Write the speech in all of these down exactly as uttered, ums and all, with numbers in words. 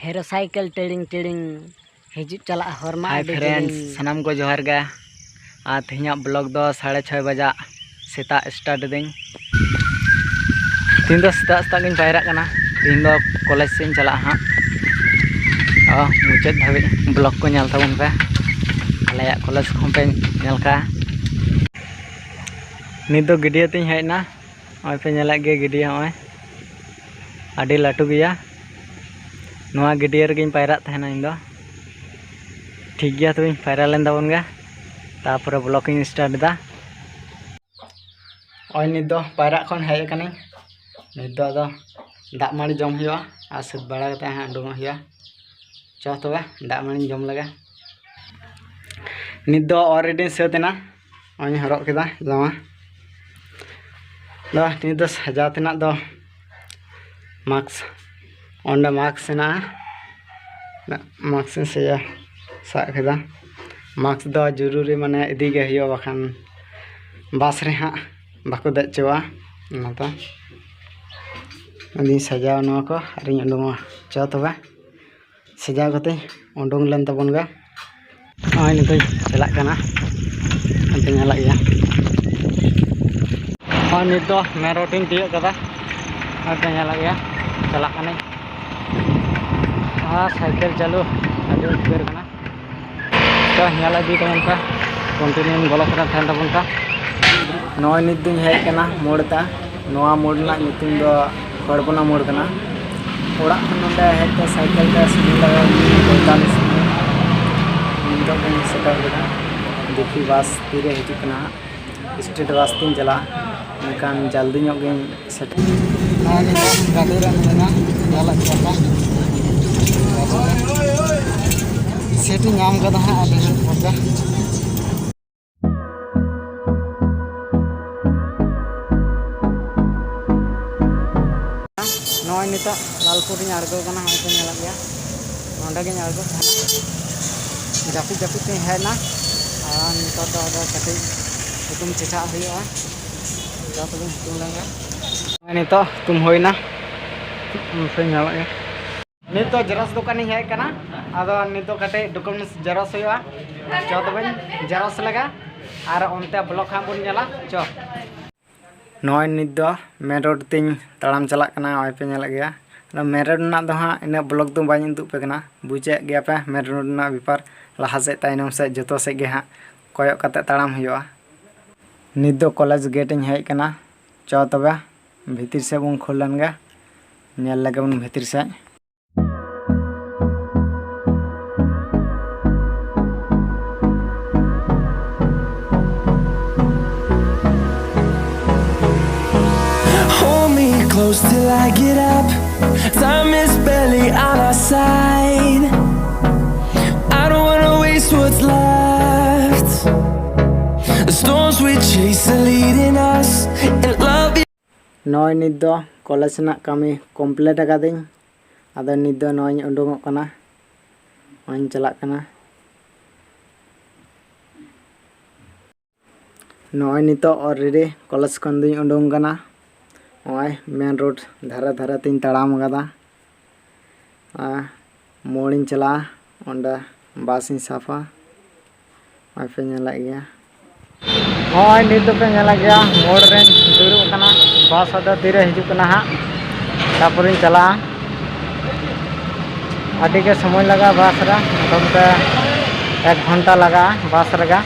ᱦᱮᱨᱳ cycle ᱴᱮᱲᱤᱝ ᱴᱮᱲᱤᱝ ᱦᱤᱡᱩᱜ ᱪᱟᱞᱟᱜ ᱦᱚᱨ ᱢᱟ ᱦᱟᱭ ᱟᱹᱰᱤ ᱯᱷᱨᱮᱱᱰᱥ, ᱡᱮᱞᱮᱧ᱾ ᱥᱟᱱᱟᱢ ᱠᱚ ᱡᱚᱦᱟᱨ ᱜᱮ᱾ ᱟᱨ ᱛᱮᱦᱮᱧᱟᱜ ᱵᱞᱚᱜ ᱫᱚ ᱥᱟᱲᱮ ᱪᱷᱚᱭ ᱵᱟᱡᱟᱜ ᱥᱮᱛᱟᱜ ᱥᱴᱟᱨᱴ ᱮᱫᱟᱹᱧ᱾ ᱛᱮᱦᱮᱧ ᱫᱚ ᱥᱮᱛᱟᱜ ᱥᱮᱛᱟᱜ ᱜᱤᱧ ᱯᱟᱭᱨᱟᱜ ᱠᱟᱱᱟ᱾ ᱛᱮᱦᱮᱧ ᱫᱚ ᱠᱚᱞᱮᱡᱽ ᱥᱮᱫ ᱤᱧ ᱪᱟᱞᱟᱜᱼᱟ ᱦᱟᱸᱜ᱾ ᱚ, ᱢᱩᱪᱟᱹᱫ ᱫᱷᱟᱹᱵᱤᱡ ᱵᱞᱚᱜ ᱠᱚ ᱧᱮᱞ ᱛᱟᱵᱚᱱ ᱯᱮ᱾ ᱟᱞᱮᱭᱟᱜ ᱠᱚᱞᱮᱡᱽ ᱠᱚᱦᱚᱸ ᱯᱮ ᱧᱮᱞ ᱠᱟᱜᱼᱟ᱾ ᱱᱤᱛ ᱫᱚ ᱜᱟᱹᱰᱭᱟᱹ ᱛᱤᱧ ᱦᱮᱡ ᱮᱱᱟ᱾ ᱱᱚᱜᱼᱚᱭ ᱯᱮ ᱧᱮᱞᱮᱫ ᱜᱮᱭᱟ ᱜᱟᱹᱰᱭᱟᱹ, ᱱᱚᱜᱼᱚᱭ ᱟᱹᱰᱤ ᱞᱟᱹᱴᱩ ᱜᱮᱭᱟ᱾ ᱱᱚᱣᱟ ᱜᱟᱹᱰᱭᱟᱹ ᱨᱮᱜᱮᱧ ᱯᱟᱭᱨᱟᱜ ᱛᱟᱦᱮᱱᱟ ᱤᱧ ᱫᱚ᱾ ᱴᱷᱤᱠ ᱜᱮᱭᱟ, ᱛᱚᱵᱮᱧ ᱯᱟᱭᱨᱟ ᱞᱮᱱ ᱛᱟᱵᱚᱱ ᱜᱮ, ᱛᱟᱨᱯᱚᱨᱮ ᱵᱞᱚᱜ ᱤᱧ ᱥᱴᱟᱨᱴ ᱮᱫᱟ᱾ ᱱᱚᱜᱼᱚᱭ ᱱᱤᱛ ᱫᱚ ᱯᱟᱭᱨᱟᱜ ᱠᱷᱚᱱ ᱦᱮᱡ ᱟᱠᱟᱱᱟᱹᱧ᱾ ᱱᱤᱛ ᱫᱚ ᱟᱫᱚ ᱫᱟᱜ ᱢᱟᱹᱲᱤ ᱡᱚᱢ ᱦᱩᱭᱩᱜᱼᱟ ᱟᱨ ᱥᱟᱹᱛ ᱵᱟᱲᱟ ᱠᱟᱛᱮ ᱦᱟᱸᱜ ᱩᱰᱩᱝᱚᱜ ᱦᱩᱭᱩᱜᱼᱟ᱾ ᱪᱚ ᱛᱚᱵᱮ ᱫᱟᱜ ᱢᱟᱹᱲᱤᱧ ᱡᱚᱢ ᱞᱮᱜᱮ᱾ ᱱᱤᱛ ᱫᱚ ᱚᱞᱨᱮᱰᱤᱧ ᱥᱟᱹᱛ ᱮᱱᱟ᱾ ᱱᱚᱜᱼᱚᱭ ᱤᱧ ᱦᱚᱨᱚᱜ ᱠᱮᱫᱟ ᱡᱟᱢᱟ᱾ ᱫᱚ ᱱᱤᱛ ᱫᱚ ᱥᱟᱡᱟᱣ ᱛᱮᱱᱟᱜ ᱫᱚ ᱢᱟᱠᱥ, ᱚᱸᱰᱮ ᱢᱟᱠᱥ ᱦᱮᱱᱟᱜᱼᱟ᱾ ᱢᱟᱠᱥ ᱤᱧ ᱥᱮᱭᱟ ᱥᱟᱵ ᱠᱮᱫᱟ᱾ ᱢᱟᱠᱥ ᱫᱚ ᱡᱚᱨᱩᱨᱤ, ᱢᱟᱱᱮ ᱤᱫᱤ ᱜᱮ ᱦᱩᱭᱩᱜᱼᱟ, ᱵᱟᱠᱷᱟᱱ ᱵᱟᱥ ᱨᱮ ᱦᱟᱸᱜ ᱵᱟᱠᱚ ᱫᱮᱡ ᱦᱚᱪᱚᱣᱟᱜᱼᱟ᱾ ᱚᱱᱟᱛᱮ ᱟᱫᱚᱧ ᱥᱟᱡᱟᱣ ᱱᱚᱣᱟ ᱠᱚ ᱟᱨᱤᱧ ᱩᱰᱩᱝᱚᱜᱼᱟ᱾ ᱪᱚ ᱛᱚᱵᱮ ᱥᱟᱡᱟᱣ ᱠᱟᱛᱮ ᱩᱰᱩᱝ ᱞᱮᱱ ᱛᱟᱵᱚᱱ ᱜᱮ᱾ ᱱᱚᱜᱼᱚᱭ ᱱᱤᱛᱚᱜ ᱪᱟᱞᱟᱜ ᱠᱟᱱᱟ, ᱟᱯᱮ ᱧᱮᱞᱮᱫ ᱜᱮᱭᱟ᱾ ᱱᱚᱜᱼᱚᱭ ᱱᱤᱛ ᱫᱚ ᱢᱮᱱ ᱨᱳᱰ ᱤᱧ ᱛᱤᱭᱳᱜ ᱠᱟᱫᱟ, ᱟᱯᱮ ᱧᱮᱞᱮᱫ ᱜᱮᱭᱟ, ᱪᱟᱞᱟᱜ ᱠᱟᱹᱱᱟᱹᱧ᱾ ᱟᱨ ᱥᱟᱭᱠᱮᱞ ᱪᱟᱹᱞᱩ ᱟᱹᱰᱤ ᱩᱫᱽᱜᱟᱹᱨ ᱠᱟᱱᱟ᱾ ᱛᱚ, ᱧᱮᱞ ᱤᱫᱤ ᱛᱟᱵᱚᱱ ᱯᱮ, ᱠᱚᱱᱴᱤᱱᱤᱭᱩ ᱵᱞᱚᱜ ᱨᱮ ᱛᱟᱦᱮᱱ ᱛᱟᱵᱚᱱ ᱯᱮ᱾ ᱱᱚᱜᱼᱚᱭ ᱱᱤᱛ ᱫᱚᱧ ᱦᱮᱡ ᱠᱟᱱᱟ ᱢᱳᱲ ᱛᱟ᱾ ᱱᱚᱣᱟ ᱢᱳᱲ ᱨᱮᱱᱟᱜ ᱧᱩᱛᱩᱢ ᱫᱚ ᱠᱷᱚᱲᱵᱚᱱᱟ ᱢᱳᱲ ᱠᱟᱱᱟ᱾ ᱚᱲᱟᱜ ᱠᱷᱚᱱ ᱱᱚᱸᱰᱮ ᱦᱮᱡ ᱛᱮ ᱥᱟᱭᱠᱮᱞ ᱛᱮ ᱥᱚᱢᱚᱭ ᱞᱟᱜᱟᱣ ᱤᱧ ᱯᱚᱸᱭᱛᱟᱞᱤᱥ ᱢᱤᱱᱤᱴ᱾ ᱱᱤᱛᱚᱜ ᱫᱚᱧ ᱥᱮᱴᱮᱨ ᱠᱮᱫᱟ᱾ ᱫᱮᱠᱷᱤ ᱵᱟᱥ ᱛᱤᱨᱮ ᱦᱤᱡᱩᱜ ᱠᱟᱱᱟ ᱦᱟᱸᱜ᱾ ᱥᱴᱮᱴ ᱵᱟᱥ ᱛᱤᱧ ᱪᱟᱞᱟᱜᱼᱟ, ᱢᱮᱱᱠᱷᱟᱱ ᱡᱟᱞᱫᱤ ᱧᱚᱜ ᱜᱤᱧ ᱥᱮᱴᱮᱨ᱾ ᱱᱚᱜᱼᱚᱭ ᱱᱤᱛᱚᱜ ᱜᱟᱹᱰᱤ ᱨᱮ ᱢᱤᱱᱟᱹᱧᱟ, ᱧᱮᱞᱮᱫ ᱜᱮᱭᱟ ᱯᱮ᱾ ᱥᱤᱴ ᱤᱧ ᱧᱟᱢ ᱠᱟᱫᱟ ᱦᱟᱸᱜ, ᱟᱹᱰᱤ ᱜᱷᱟᱹᱲᱤᱡ ᱯᱚᱨ ᱜᱮ᱾ ᱱᱚᱜᱼᱚᱭ ᱱᱤᱛᱚᱜ ᱞᱟᱞᱯᱩᱨ ᱨᱤᱧ ᱟᱬᱜᱚ ᱠᱟᱱᱟ, ᱱᱚᱜᱼᱚᱭ ᱯᱮ ᱧᱮᱞᱮᱫ ᱜᱮᱭᱟ, ᱱᱚᱸᱰᱮ ᱜᱤᱧ ᱟᱬᱜᱚ ᱛᱟᱦᱮᱱᱟ᱾ ᱡᱟᱹᱯᱤᱫ ᱡᱟᱹᱯᱤᱫ ᱛᱤᱧ ᱦᱮᱡ ᱮᱱᱟ, ᱟᱨ ᱱᱤᱛᱚᱜ ᱫᱚ ᱟᱫᱚ ᱠᱟᱹᱴᱤᱡ ᱦᱩᱛᱩᱢ ᱪᱮᱴᱷᱟᱜ ᱦᱩᱭᱩᱜᱼᱟ᱾ ᱡᱟ ᱛᱚᱵᱮᱧ ᱦᱩᱛᱩᱢ ᱞᱮᱱ ᱜᱮ᱾ ᱱᱚᱜᱼᱚᱭ ᱱᱤᱛᱚᱜ ᱦᱩᱛᱩᱢ ᱦᱩᱭᱱᱟ, ᱯᱮ ᱧᱮᱞᱮᱫ ᱜᱮᱭᱟ᱾ ᱱᱤᱛ ᱫᱚ ᱡᱮᱨᱚᱠᱥ ᱫᱚᱠᱟᱱᱤᱧ ᱦᱮᱡ ᱟᱠᱟᱱᱟ᱾ ᱟᱫᱚ ᱱᱤᱛ ᱫᱚ ᱠᱟᱹᱴᱤᱡ ᱰᱚᱠᱩᱢᱮᱱᱴᱥ ᱡᱮᱨᱚᱠᱥ ᱦᱩᱭᱩᱜᱼᱟ᱾ ᱪᱚ ᱛᱚᱵᱮᱧ ᱡᱮᱨᱚᱠᱥ ᱞᱮᱜᱟ ᱟᱨ ᱚᱱᱛᱮ ᱵᱞᱚᱜ ᱦᱟᱸᱜ ᱵᱚᱱ ᱧᱮᱞᱟ᱾ ᱪᱚ᱾ ᱱᱚᱜᱼᱚᱭ ᱱᱤᱛ ᱫᱚ ᱢᱮᱱ ᱨᱳᱰ ᱛᱤᱧ ᱛᱟᱲᱟᱢ ᱪᱟᱞᱟᱜ ᱠᱟᱱᱟ᱾ ᱱᱚᱜᱼᱚᱭ ᱯᱮ ᱧᱮᱞᱮᱫ ᱜᱮᱭᱟ᱾ ᱟᱫᱚ ᱢᱮᱱ ᱨᱳᱰ ᱨᱮᱱᱟᱜ ᱫᱚ ᱦᱟᱸᱜ ᱤᱱᱟᱹᱜ ᱵᱞᱚᱜ ᱫᱚ ᱵᱟᱹᱧ ᱩᱫᱩᱜ ᱯᱮ ᱠᱟᱱᱟ᱾ ᱵᱩᱡᱮᱫ ᱜᱮᱭᱟ ᱯᱮ ᱢᱮᱱ ᱨᱳᱰ ᱨᱮᱱᱟᱜ ᱵᱮᱯᱟᱨ, ᱞᱟᱦᱟ ᱥᱮᱫ ᱛᱟᱭᱱᱚᱢ ᱥᱮᱫ ᱡᱚᱛᱚ ᱥᱮᱫ ᱜᱮ ᱦᱟᱸᱜ ᱠᱚᱭᱚᱜ ᱠᱟᱛᱮ ᱛᱟᱲᱟᱢ ᱦᱩᱭᱩᱜᱼᱟ᱾ ᱱᱤᱛ ᱫᱚ ᱠᱚᱞᱮᱡᱽ ᱜᱮᱴ ᱤᱧ ᱦᱮᱡ ᱟᱠᱟᱱᱟ᱾ ᱪᱚ ᱛᱚᱵᱮ ᱵᱷᱤᱛᱤᱨ ᱥᱮᱫ ᱵᱚᱱ ᱠᱷᱩᱞ ᱞᱮᱱ ᱜᱮ, ᱧᱮᱞ ᱞᱮᱜᱮ ᱵᱚᱱ ᱵᱷᱤᱛᱤᱨ ᱥᱮᱫ᱾ Hold me close till I get up. Time is barely on our side. I don't wanna waste what's left. The storms we chase are leading us, and love. ᱱᱚᱜᱼᱚᱭ ᱱᱤᱛ ᱫᱚ ᱠᱚᱞᱮᱡᱽ ᱨᱮᱱᱟᱜ ᱠᱟᱹᱢᱤ ᱠᱚᱢᱯᱞᱤᱴ ᱟᱠᱟᱫᱟᱹᱧ᱾ ᱟᱫᱚ ᱱᱤᱛ ᱫᱚ ᱱᱚᱜᱼᱚᱭ ᱤᱧ ᱩᱰᱩᱝᱚᱜ ᱠᱟᱱᱟ, ᱱᱚᱜᱼᱚᱭ ᱤᱧ ᱪᱟᱞᱟᱜ ᱠᱟᱱᱟ᱾ ᱱᱚᱜᱼᱚᱭ ᱱᱤᱛᱚᱜ ᱚᱞᱨᱮᱰᱤ ᱠᱚᱞᱮᱡᱽ ᱠᱷᱚᱱ ᱫᱚᱧ ᱩᱰᱩᱝ ᱠᱟᱱᱟ᱾ ᱱᱚᱜᱼᱚᱭ ᱢᱮᱱ ᱨᱳᱰ ᱫᱷᱟᱨᱮ ᱫᱷᱟᱨᱮ ᱛᱤᱧ ᱛᱟᱲᱟᱢ ᱟᱠᱟᱫᱟ᱾ ᱟᱨ ᱢᱳᱲᱤᱧ ᱪᱟᱞᱟᱜᱼᱟ, ᱚᱸᱰᱮ ᱵᱟᱥ ᱤᱧ ᱥᱟᱵᱟ᱾ ᱱᱚᱜᱼᱚᱭ ᱯᱮ ᱧᱮᱞᱮᱫ ᱜᱮᱭᱟ᱾ ᱱᱚᱜᱼᱚᱭ ᱱᱤᱛ ᱫᱚᱯᱮ ᱧᱮᱞᱮᱫ ᱜᱮᱭᱟ, ᱢᱳᱲ ᱨᱮᱧ ᱫᱩᱲᱩᱵ ᱟᱠᱟᱱᱟ᱾ ᱵᱟᱥ ᱟᱫᱚ ᱛᱤᱨᱮ ᱦᱤᱡᱩᱜ ᱠᱟᱱᱟ ᱦᱟᱸᱜ, ᱛᱟᱨᱯᱚᱨᱮᱧ ᱪᱟᱞᱟᱜᱼᱟ᱾ ᱟᱹᱰᱤ ᱜᱮ ᱥᱚᱢᱚᱭ ᱞᱟᱜᱟᱜᱼᱟ ᱵᱟᱥ ᱨᱮ, ᱢᱚᱴᱟᱢᱩᱴᱤ ᱮᱠ ᱜᱷᱚᱱᱴᱟ ᱞᱟᱜᱟᱜᱼᱟ ᱵᱟᱥ ᱨᱮᱜᱮ᱾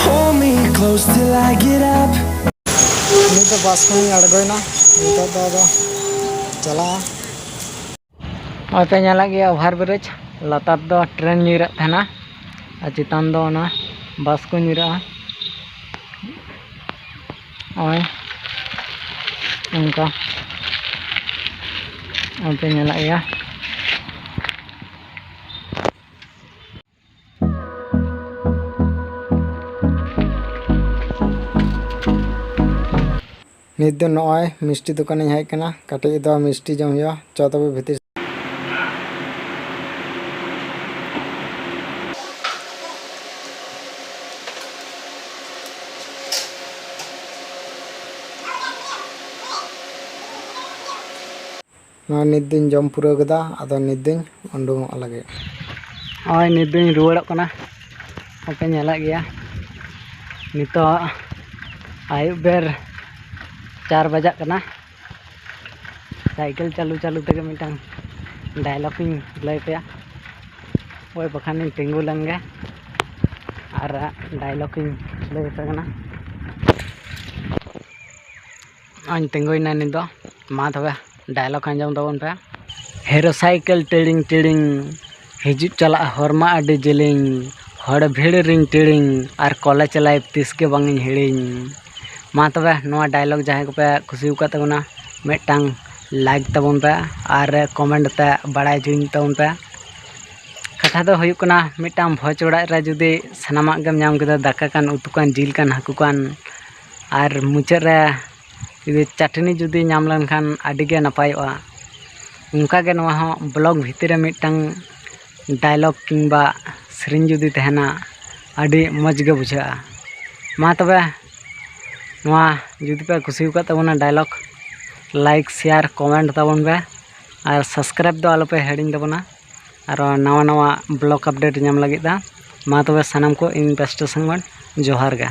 Hold me close till I get up. ᱱᱤᱛ ᱫᱚ ᱵᱟᱥ ᱠᱷᱚᱱᱤᱧ ᱟᱬᱜᱚᱭᱮᱱᱟ᱾ ᱱᱤᱛᱚᱜ ᱫᱚ ᱟᱫᱚ ᱪᱟᱞᱟᱜᱼᱟ᱾ ᱱᱚᱜᱼᱚᱭ ᱯᱮ ᱧᱮᱞᱮᱫ ᱜᱮᱭᱟ ᱳᱵᱷᱟᱨ ᱵᱨᱤᱡᱽ, ᱞᱟᱛᱟᱨ ᱫᱚ ᱴᱨᱮᱱ ᱧᱤᱨᱟᱜ ᱛᱟᱦᱮᱱᱟ, ᱟᱨ ᱪᱮᱛᱟᱱ ᱫᱚ ᱚᱱᱟ ᱵᱟᱥ ᱠᱚ ᱧᱤᱨᱟᱜᱼᱟ᱾ ᱱᱚᱜᱼᱚᱭ ᱱᱚᱝᱠᱟ, ᱱᱚᱜᱼᱚᱭ ᱯᱮ ᱧᱮᱞᱮᱫ ᱜᱮᱭᱟ᱾ ᱱᱤᱛ ᱫᱚ ᱱᱚᱜᱼᱚᱭ ᱢᱤᱥᱴᱤ ᱫᱚᱠᱟᱱᱤᱧ ᱦᱮᱡ ᱟᱠᱟᱱᱟ, ᱠᱟᱹᱴᱤᱡ ᱫᱚ ᱢᱤᱥᱴᱤ ᱡᱚᱢ ᱦᱩᱭᱩᱜᱼᱟ᱾ ᱪᱚ ᱛᱚᱵᱮ ᱵᱷᱤᱛᱤᱨ᱾ ᱱᱚᱜᱼᱚᱭ ᱱᱤᱛ ᱫᱚᱧ ᱡᱚᱢ ᱯᱩᱨᱟᱹᱣ ᱠᱮᱫᱟ, ᱟᱫᱚ ᱱᱤᱛ ᱫᱚᱧ ᱩᱰᱩᱝᱚᱜ ᱞᱟᱹᱜᱤᱫ᱾ ᱱᱚᱜᱼᱚᱭ ᱱᱤᱛ ᱫᱚᱧ ᱨᱩᱣᱟᱹᱲᱚᱜ ᱠᱟᱱᱟ᱾ ᱟᱯᱮ ᱧᱮᱞᱮᱫ ᱜᱮᱭᱟ, ᱱᱤᱛᱚᱜ ᱟᱹᱭᱩᱵ ᱵᱮᱨ ᱪᱟᱨ ᱵᱟᱡᱟᱜ ᱠᱟᱱᱟ᱾ ᱥᱟᱭᱠᱮᱞ ᱪᱟᱹᱞᱩ ᱪᱟᱹᱞᱩ ᱛᱮᱜᱮ ᱢᱤᱫᱴᱟᱝ ᱰᱟᱭᱞᱚᱜ ᱤᱧ ᱞᱟᱹᱭ ᱟᱯᱮᱭᱟ᱾ ᱳᱭ ᱵᱟᱠᱷᱟᱱᱤᱧ ᱛᱤᱸᱜᱩ ᱞᱮᱱ ᱜᱮ ᱟᱨ ᱰᱟᱭᱞᱚᱜ ᱤᱧ ᱞᱟᱹᱭ ᱟᱯᱮ ᱠᱟᱱᱟ᱾ ᱱᱚᱜᱼᱚᱭ ᱛᱤᱸᱜᱩᱭᱮᱱᱟ ᱱᱤᱛ ᱫᱚ᱾ ᱢᱟ ᱛᱚᱵᱮ ᱰᱟᱭᱞᱚᱜ ᱟᱸᱡᱚᱢ ᱛᱟᱵᱚᱱ ᱯᱮ᱾ ᱦᱮᱨᱳ ᱥᱟᱭᱠᱮᱞ ᱴᱤᱲᱤᱝ ᱴᱤᱲᱤᱝ, ᱦᱤᱡᱩᱜ ᱪᱟᱞᱟᱜ ᱦᱚᱨ ᱢᱟ ᱟᱹᱰᱤ ᱡᱮᱞᱮᱧ, ᱦᱚᱲ ᱵᱷᱤᱲ ᱨᱤᱧ ᱴᱤᱲᱤᱝ, ᱟᱨ ᱠᱚᱞᱮᱡᱽ ᱞᱟᱭᱤᱯᱷ ᱛᱤᱥ ᱜᱮ ᱵᱟᱝ ᱤᱧ ᱦᱤᱲᱤᱧ᱾ ᱢᱟ ᱛᱚᱵᱮ ᱱᱚᱣᱟ ᱰᱟᱭᱞᱚᱜ ᱡᱟᱦᱟᱸᱭ ᱠᱚᱯᱮ ᱠᱩᱥᱤ ᱟᱠᱟᱫ ᱛᱟᱵᱚᱱᱟ, ᱢᱤᱫᱴᱟᱝ ᱞᱟᱭᱤᱠ ᱛᱟᱵᱚᱱ ᱯᱮ ᱟᱨ ᱠᱚᱢᱮᱱᱴ ᱛᱮ ᱵᱟᱲᱟᱭ ᱦᱚᱪᱚᱧ ᱛᱟᱵᱚᱱ ᱯᱮ᱾ ᱠᱟᱛᱷᱟ ᱫᱚ ᱦᱩᱭᱩᱜ ᱠᱟᱱᱟ, ᱢᱤᱫᱴᱟᱝ ᱵᱷᱚᱡᱽ ᱚᱲᱟᱜ ᱨᱮ ᱡᱩᱫᱤ ᱥᱟᱱᱟᱢᱟᱜ ᱜᱮᱢ ᱧᱟᱢ ᱠᱮᱫᱟ, ᱫᱟᱠᱟ ᱠᱟᱱ, ᱩᱛᱩ ᱠᱟᱱ, ᱡᱤᱞ ᱠᱟᱱ, ᱦᱟᱹᱠᱩ ᱠᱟᱱ, ᱟᱨ ᱢᱩᱪᱟᱹᱫ ᱨᱮ ᱡᱩᱫᱤ ᱪᱟᱹᱴᱱᱤ ᱡᱩᱫᱤ ᱧᱟᱢ ᱞᱮᱱᱠᱷᱟᱱ ᱟᱹᱰᱤ ᱜᱮ ᱱᱟᱯᱟᱭᱚᱜᱼᱟ᱾ ᱚᱱᱠᱟᱜᱮ ᱱᱚᱣᱟ ᱦᱚᱸ ᱵᱞᱚᱜ ᱵᱷᱤᱛᱤᱨ ᱨᱮ ᱢᱤᱫᱴᱟᱝ ᱰᱟᱭᱞᱚᱜ ᱠᱤᱝᱵᱟ ᱥᱮᱨᱮᱧ ᱡᱩᱫᱤ ᱛᱟᱦᱮᱱᱟ, ᱟᱹᱰᱤ ᱢᱚᱡᱽ ᱜᱮ ᱵᱩᱡᱷᱟᱹᱜᱼᱟ᱾ ᱢᱟ ᱛᱚᱵᱮ ᱱᱚᱣᱟ ᱡᱩᱫᱤ ᱯᱮ ᱠᱩᱥᱤ ᱟᱠᱟᱫ ᱛᱟᱵᱚᱱᱟ ᱰᱟᱭᱞᱚᱜ, ᱞᱟᱭᱤᱠ, ᱥᱮᱭᱟᱨ, ᱠᱚᱢᱮᱱᱴ ᱛᱟᱵᱚᱱ ᱯᱮ ᱟᱨ ᱥᱟᱵᱥᱠᱨᱟᱭᱤᱵ ᱫᱚ ᱟᱞᱚᱯᱮ ᱦᱤᱲᱤᱧ ᱛᱟᱵᱚᱱᱟ᱾ ᱟᱨᱚ ᱱᱟᱣᱟ ᱱᱟᱣᱟ ᱵᱞᱚᱜ ᱟᱯᱰᱮᱴ ᱧᱟᱢ ᱞᱟᱹᱜᱤᱫ ᱫᱚ ᱢᱟ ᱛᱚᱵᱮ ᱥᱟᱱᱟᱢ ᱠᱚ ᱤᱧ ᱯᱟᱥᱴᱟ ᱥᱮᱱ ᱠᱷᱚᱱ ᱡᱚᱦᱟᱨ ᱜᱮ᱾